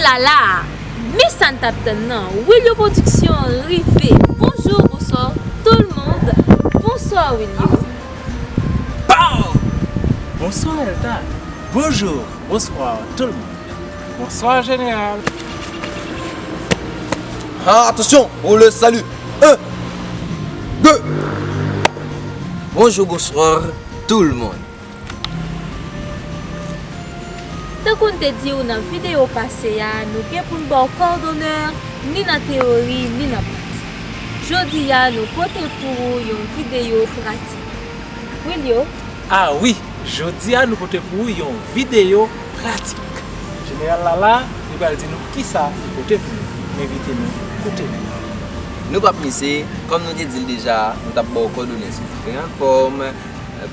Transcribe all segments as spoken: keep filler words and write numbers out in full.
Elta la a. Men sa n t ap tann nan. Wilio Production rive. Bonjou, bonswa tout moun. Bonswa, Wilio. Pow! Bonswa, Elta. Bonjou, bonswa tout moun. Bonswa, jeneral. Ah, attention, on le salue. Un, deux. Bonjou, bonswa tout moun. Tankou n te di w nan videyo pase a, nou gen pou n ba w kòdonè ni nan teyori, ni nan pratik. Jodi a, nou pote pou ou yon videyo pratik. Wilio. Ah wi, jodi a, nou pote pou ou yon videyo pratik. Jeneral la la, li pral di nou kisa li pote pou nou. M envite nou koute l. Nou p ap mizé, kòm nou te di l deja, nou t ap ba w kòdonè sou diferan fòm,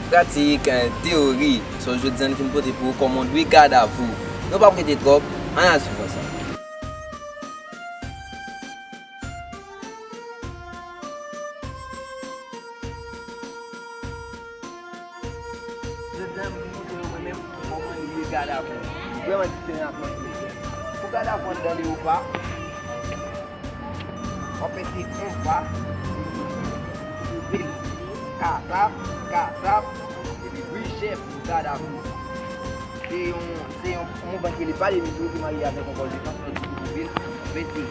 pratik, teyori. So, jodi a, n fin pote pou ou kòman w dwe gadavou. Nou p ap rete twòp, ann al swiv ansanm. Jodi a, m vin montre nou mwen menm kòman n dwe gadavou. Li vrèman diferan ak lòt yo. Pou gadavou anndan leyopa, w ap pèse yon pa, koupe l, katap, katap, epi wi chèf, gadavou. Se yon, se yon, yon mouvman ki rele pa de mitou ki marye avèk yon kòl de fas, lòt di ki koupe l, pèse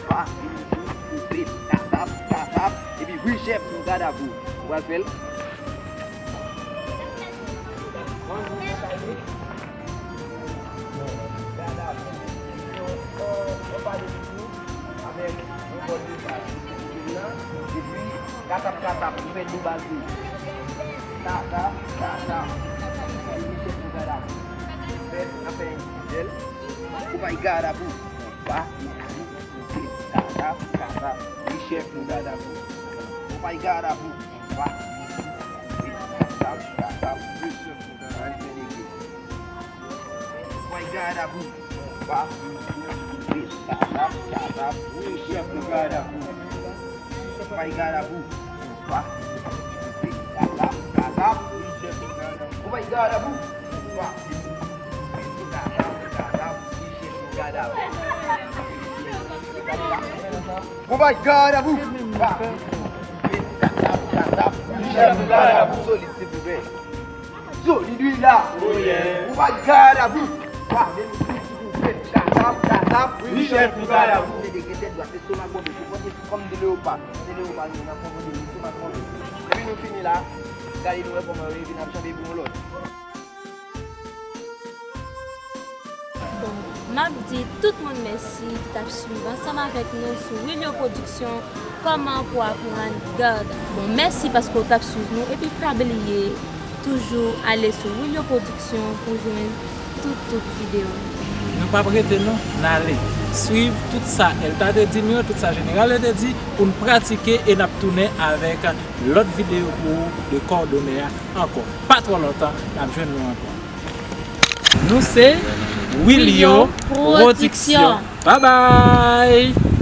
pa de mitou, koupe l, katap, katap, epi wi chèf, nou gadavou. Ou pral fè l. Gadavou. Yon, yon, yon pa de mitou. Avèk yon bòl de bal. Epi, katap, katap, ou fè do bal tou. Katap, katap. Epi, chèf, nou gadavou. Fè, n ap fè endivizèl. Ou bay gadavou. Konpa, katap, katap. Wi, chèf, nou gadavou. Ou bay gadavou. Konpa, katap, katap. Wi, chèf, nou gadavou. Konpa, katap, katap. Wi, chèf, nou gadavou. Konpa, gadavou. Konpa, katap, katap. Wi, chèf, nou gadavou. Konpa, gadavou. Konpa, katap, katap. Wi, chèf, nou gadavou. Konpa, gadavou. Konpa, katap, katap. Wi, chèf, nou gadavou. Solid, silvouplè. Solid wi la. Ou pa gadavou. Pa de nou tout pou fè katap, katap. Wi, chèf, nou gadavou. Se de gen tèt dwat, estomak bonbe, pou pote kòm de leyopa. Se leyopa nou nan fon bonbe, estomak bonbe. Epi nou fini la, gade nou wè kòman yo vin ap janbe pou yon lòt. Bon, m ap di tout moun mèsi ki t ap swiv ansanm avèk nou sou Wilio Production, kòman pou aprann gadavou. Bon, mèsi paske w t ap swiv nou, epi pa bliye toujou ale sou Wilio Production pou jwenn tout, tout videyo nou. Nou p ap rete non, n ale swiv tout sa Elta te di nou yo, tout sa Jeneral yo te di, pou n pratike e n ap tounen avèk lòt videyo pou ou de kòdonè a ankò. Pa twò lontan, n ap jwenn nou ankò. Nou se Wilio Production. Babay!